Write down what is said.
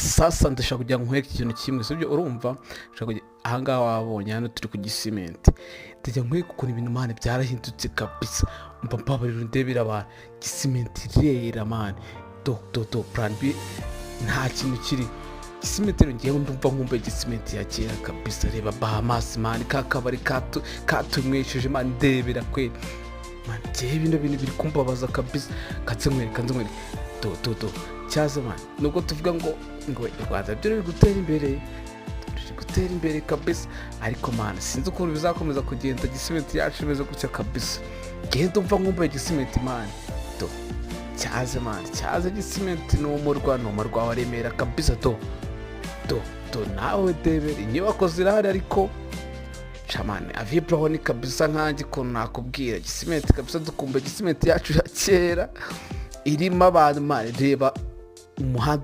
Sasa ndashaka kugira ngo nkwereke ikintu kimwe, sibyo? Urumva, ndashaka ahangaha wabonye hano turi ku Gisimenti. Ndajya nkwereke ukuntu ibintu, man, byarahindutse kabisa. Mba mbabarira undebera abantu, Gisimenti irera, man. Do do do, plan B nta kintu kiri Gisimenti. Rero ngewe ndumva nkumbuye Gisimenti ya kera kabisa. Reba Bahamas, man, ka kabari katunywesheje, man. Ndebera kweli, man. Ngewe bino bintu biri kumbabaza kabisa. Kanze nkwereke, kanze nkwereke. Do do do, cyaze, man. Nubwo tuvuga ngo u Rwanda byo ruri gutera imbere, ruri gutera imbere kabisa, ariko man, sinzi ukuntu bizakomeza kugenda Gisimenti yacu imeze gutya kabisa. Ngewe ndumva nkumbuye Gisimenti, man. Do cyaze, man, cyaze. Gisimenti ni umurwa, ni umurwa wa Remera kabisa. Do do do, nawe debere inyubako zirahari, ariko shamani avibraho kabisa. Nkanjye ukuntu nakubwira, Gisimenti kabisa, dukumbuye Gisimenti yacu ya kera irimo abantu, man. Reba umuhanda.